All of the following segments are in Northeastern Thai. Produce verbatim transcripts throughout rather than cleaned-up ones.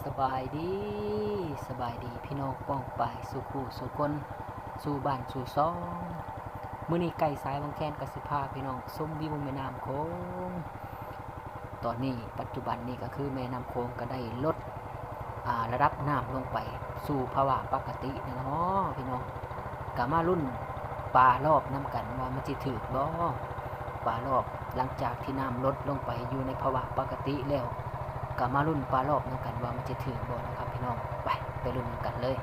สบายดี สบายดีพี่น้องป้องปายสู่คู่สู่คนสู่บ้านสู่ซอง มื้อนี้ไก่สายวังแคนกสิพาพี่น้องชมวิวแม่น้ำโขง ตอนนี้ปัจจุบันนี้ก็คือแม่น้ำโขงก็ได้ลด อ่า ระดับน้ำลงไปสู่ภาวะปกติแล้วเนาะพี่น้อง ก็มาลุ้นปลารอบนำกันว่ามันสิถืกบ่ ปลารอบหลังจากที่น้ำลดลงไปอยู่ในภาวะปกติแล้ว ก็มาลุ้นปลารอบนำกันว่ามันสิถืกบ่นะครับพี่น้อง ไป ไปลุ้นนำกันเลย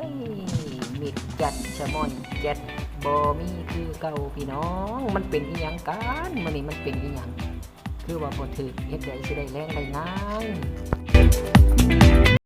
ย มีดจัดชะม่อนจัดบ่มีคือเก่าพี่น้อง มันเป็นอีหยังกันมื้อนี้ มันเป็นอีหยัง คือว่าบ่ถืก เฮ็ดใดสิได้แรงได้งาม